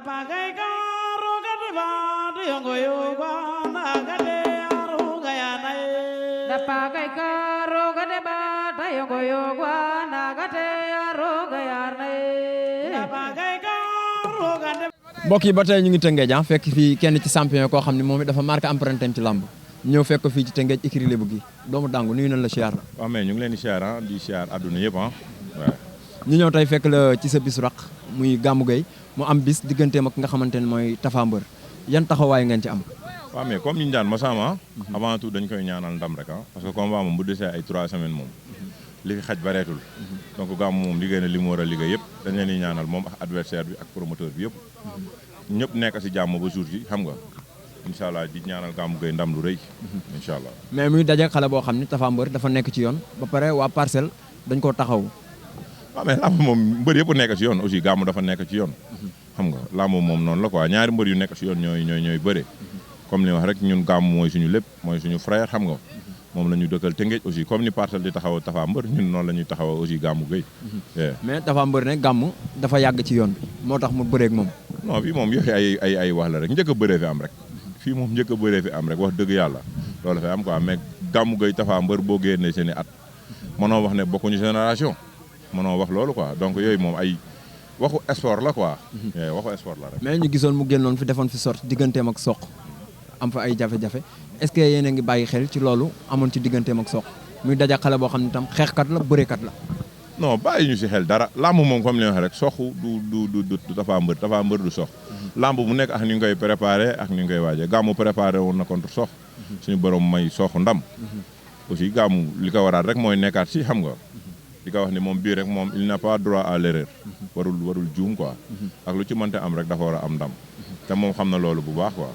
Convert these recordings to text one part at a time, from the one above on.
Pakai karo kadeva diongo yoga nagade aruga yanai. Pakai karo kadeva diongo yoga nagade aruga yanai. Pakai karo kadeva. mbokk yi ba tey ñu ngi Tëngéej fekk fii kenn ci champion koo xam ne moom it dafa marqué empreinte ci lamb ñëw fekk ko fii ci Tëngéej écurie Lébou gi doomu Dangu nuyu nañ la siyaar la. waaw mais ñu ngi leen di siyaar di siyaar àdduna yëpp waaw. ñu ñëw tey fekk la ci sa bis raq muy Gamou Gueye mu am bis digganteem ak nga xamante ne mooy Tapha Mbeur yan taxawaay ngeen ci am. waaw mais comme ñu daan Massama avant tout dañ koy ñaanal ndam rek parce que combat moom bu desee ay 3 semaines moom li fi xaj bareetul donc Gamou moom liggéey na li mu war a liggéey yëpp dañ leen di ñaanal moom ak adversaire bi ak promoteur bi yëpp ñëpp nekk si jàmm ba jour ji xam nga incha allah di ñaanal Gamou Gueye ndam lu rëy incha allah. mais muy daje xale boo xam ne Tapha Mbeur dafa nekk ci yoon ba pare waa Parcelles dañ koo taxaw. waaw mais lamb moom mbër yëpp nekk ci yoon aussi Gamou dafa nekk ci yoon xam nga lamb moom noonu la quoi ñaari mbër yu nekk ci yoon ñooy bëre comme li wax rek ñun Gamou mooy suñu lépp mooy suñu frère xam nga moom la ñu dëkkal Tëngéej aussi comme ni Parcelles di taxaw Tapha Mbeur ñun noonu la ñuy taxaw aussi Gamou Gueye. mais Tapha Mbeur ne Gamou dafa yàgg ci yoon bi moo tax mu bëreeg moom. non fii moom yooyu ay wax la rek njëkk a bëree fi am rek fii moom njëkk a bëree fi am rek wax dëgg yàlla loolu fi am quoi mais Gamou Gueye Tapha Mbeur boo génnee seen i at mënoo wax ne bokkuñu génération mënoo wax loolu quoi donc yooyu moom ay waxu sport la quoi. waxu sport la rek. mais ñu gisoon mu génnoon fi defoon fi sorte digganteem ak Sokh am fa ay jafe-jafe est-ce que yéen a ngi bàyyi xel ci loolu amoon ci digganteem ak Sokh muy daja xale boo xam ne tam xeexkat la bëreekat la. non bàyyi ñu si xel dara lamb moom comme li wax rek Sokh du Tapha Mbeur du Sokh. lamb bu nekk ak ni nga koy préparé ak ni nga koy waajee Gamou préparé woon na contre Sokh. suñu borom may Sokh ndam. aussi Gamou li ko waraat rek mooy nekkaat si xam nga. di ko wax ni moom bii rek moom il n'a pas droit à l'erreur warul juum quoi ak lu ci mënte am rek dafa war a am ndam te moom xam na loolu bu baax quoi.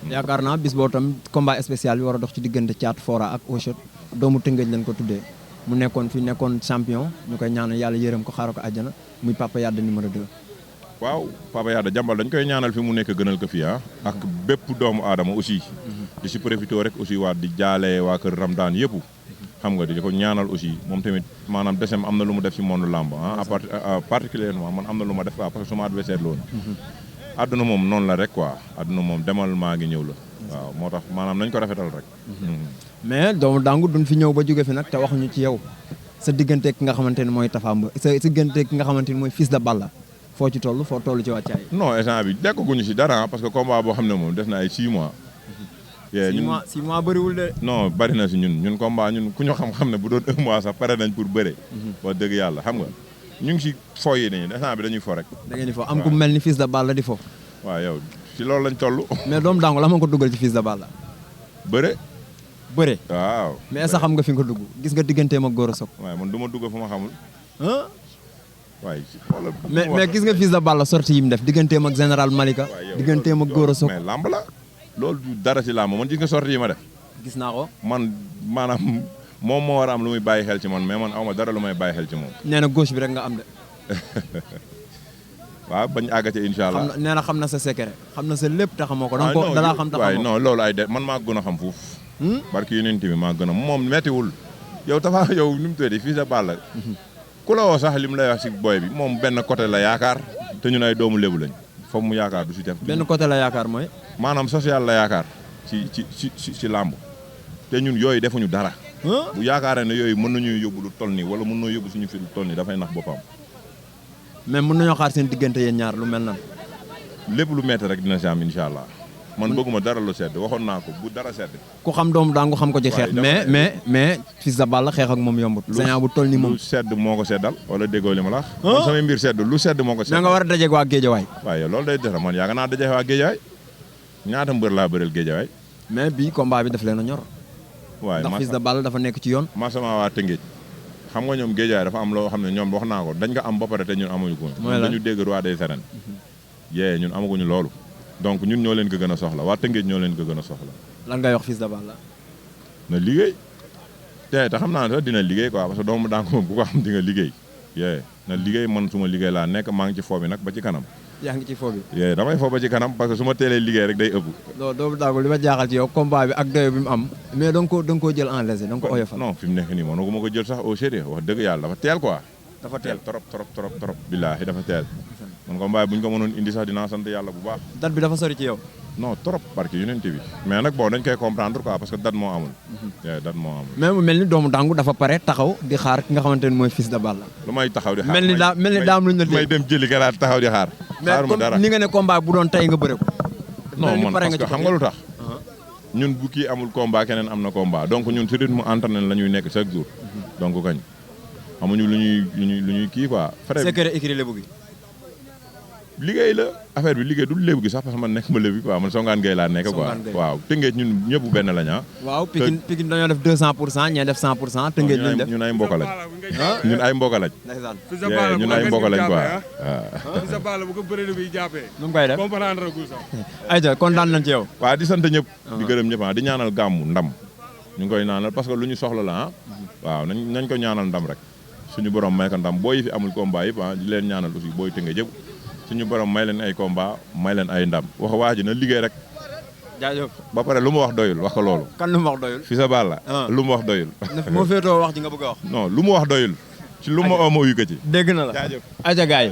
yaakaar naa bis boo tam combat spécial bi war a dox ci diggante Thiatou Fora ak Ochot doomu Tëngéej lañ ko tuddee mu nekkoon champion ñu koy ñaanal yàlla yërëm ko xaaral ko àjjana muy Papa Yade numéro 2. waaw Papa Yade jàmbal dañ koy ñaanal fi mu nekk gënal ko fii ak bépp doomu aadama aussi di si profité rek aussi waa di jaale waa kër Ramdaan yëpp. xam nga di ko ñaanal aussi moom tamit maanaam desem am na lu mu def ci monde lamb particulièrement man am na lu ma def quoi parce que suma adversaire la woon adduna moom noonu la rek quoi adduna moom demal maa ngi ñëw la waaw moo tax maanaam nañ ko rafetal rek mais doomu Dangu duñ fi ñëw ba jóge fi nag te waxuñu ci yow sa diggante ki nga xamante ne mooy Tapha Mbeur sa diggante ki nga xamante ne mooy Fils de Balla foo toll ci wàccaay. non instant bi dekkaguñu si dara parce que combat boo xam ne moom def na ay 6 mois 6 mois bëriwul de. non bari na si ñun combat ñun ku ñu xam ne bu doon 1 mois sax pare nañ pour bëre. wax dëgg yàlla xam nga ñu ngi si fo yi nañu instant bi dañuy fo rek. da ngeen di fo am ku mel ni Fils de Balla di fo. waaw yow si loolu lañ toll. mais doomu Dangu la ma ko dugal ci Fils de Balla. bëre. waaw. mais est-ce que xam nga fi nga ko dugg gis nga digganteem ak Gora Sock. waaye man du ma dugg fu ma xamul. waaye mais gis nga Fils de Balla sortie yi mu def digganteem ak général Malika. digganteem ak Gora Sock. mais lamb la. loolu du dara si làmb man gis nga sorti yi ma def. gis naa ko. man maanaam moom moo war a am lu muy bàyyi xel ci man mais man awma dara lu may bàyyi xel ci moom. nee na gauche bi rek nga am de. waaw bañ àggate incha allah. nee na xam na sa secret xam na sa lépp te xamoo ko. donc dalaa xam te xamoo ko non loolu ay de man maa gën a xam fuuf. barki yeneen bi maa gën a moom mettiwul. yow Tapha yow ni mu tuddee Fils de Balla. ku la woo sax li mu lay wax si booy bi moom benn côté la yaakaar te ñun ay doomu Lébu lañ. foofu mu yaakaar du si def. benn côté la yaakaar mooy. maanaam social la yaakaar ci làmb te ñun yooyu defuñu dara. bu yaakaaree ne yooyu mën nañu yóbbu lu toll nii wala mën na yóbbu suñu fi lu toll nii dafay nax boppam. mais mën nañoo xaar seen diggante yéen ñaar lu mel nan. lépp lu métti rek dina si am incha allah man bëgguma dara lu sedd waxoon naa ko bu dara sedd. ku xam doomu Dangu xam ko ci xeex. mais Fils de Balla xeex ak moom yombut. lu bu toll nii moom lu sedd moo ko seddal wala déggoo li ma la wax. man samay mbir sedd lu sedd moo ko seddal. nga war a dajeeg waa Géejawaay. waaye loolu day def man yàgg naa dajeeg waa Géejawaay ñaata mbër laa bëreel Géejawaay. mais bii combat bi daf leen a ñor. waaye ndax Fils de Balla dafa nekk ci yoon. masama waa Tëngéej xam nga ñoom Géejawaay dafa am loo xam ne ñoom wax naa ko dañ ko am ba pare te ñun amuñu ko. mooy dañu dégg roi des arènes. ñun amaguñu loolu. donc ñun ñoo leen ko gën a soxla waa Tëngéej ñoo leen ko gën a soxla. lan ngay wax Fils de Balla. na liggéey. te xam naa ne sax dina liggéey quoi parce que doomu Dangu moom bu ko xam di nga liggéey. na liggéey man suma liggéey laa nekk maa ngi ci foo bi nag ba ci kanam. yaa ngi ci foo bi. damay foo ba ci kanam parce que su ma teelee liggéey rek day ëpp. non doomu Dangu li ma jaaxal ci yow combat bi ak doyo bi mu am. mais da nga koo jël en léger da nga ko oyofal. non fi mu nekk nii mënu ma ko jël sax au sérieux wax dëgg yàlla dafa teel quoi. dafa teel trop. billaahi dafa teel. man combat bu ñu ko mënoon indi sax dinaa sant yàlla bu baax. date bi dafa sori ci yow. non trop parce que yonent bi mais nag bon dañ koy comprendre quoi parce que date moo amul. date moo amul. mais mu mel ni doomu Dangu dafa pare taxaw di xaar ki nga xamante ne mooy Fils de Balla. lu may taxaw di xaar mel ni daa am lu ñu la may dem jëli garaat taxaw di xaar. xaaruma dara mais ni nga ne combat bu doon tey nga bëre ko. non man parce que xam nga lu tax. ñun bu kii amul combat keneen am na combat donc ñun si rythme entraîné la ñuy nekk chaque jour. donc kañ amuñu lu ñuy kii quoi. secret écrit Lebu gi. liggéey la affaire bi liggéey du lébu gi sax parce que man nekk ma lébu quoi man songaan gay laa nekk quoi waaw Tëngéej ñun ñëpp benn lañ waaw Pikine dañoo def 200% ñee def 100% Tëngéej lañ def ñun ay mbokk lañ ñun ay mbokk lañ ñun ay mbokk lañ quoi waaw sa bala bu ko bëri bi jàppee nu mu koy def comprendre gul sax ayca kontaan nañ ci yow waaw di sant ñëpp di gërëm ñëpp di ñaanal gàmmu ndam ñu ngi koy ñaanal parce que lu ñu soxla la waaw nañ ko ñaanal ndam rek suñu borom may ko ndam booy fi amul combat yëpp di leen ñaanal aussi booy Tëngéej yëpp suñu borom may leen ay combat may leen ay ndam wax waa ji na liggéey rek. jaajëf ba pare lu mu wax doyul wax ko loolu. kan lu mu wax doyul. Fils de Balla. lu mu wax doyul. moo féetoo wax ji nga bëgg a wax. non lu mu wax doyul. ci lu ma oo ma wuyu ko ci. dégg na la jaajëf ayca gaay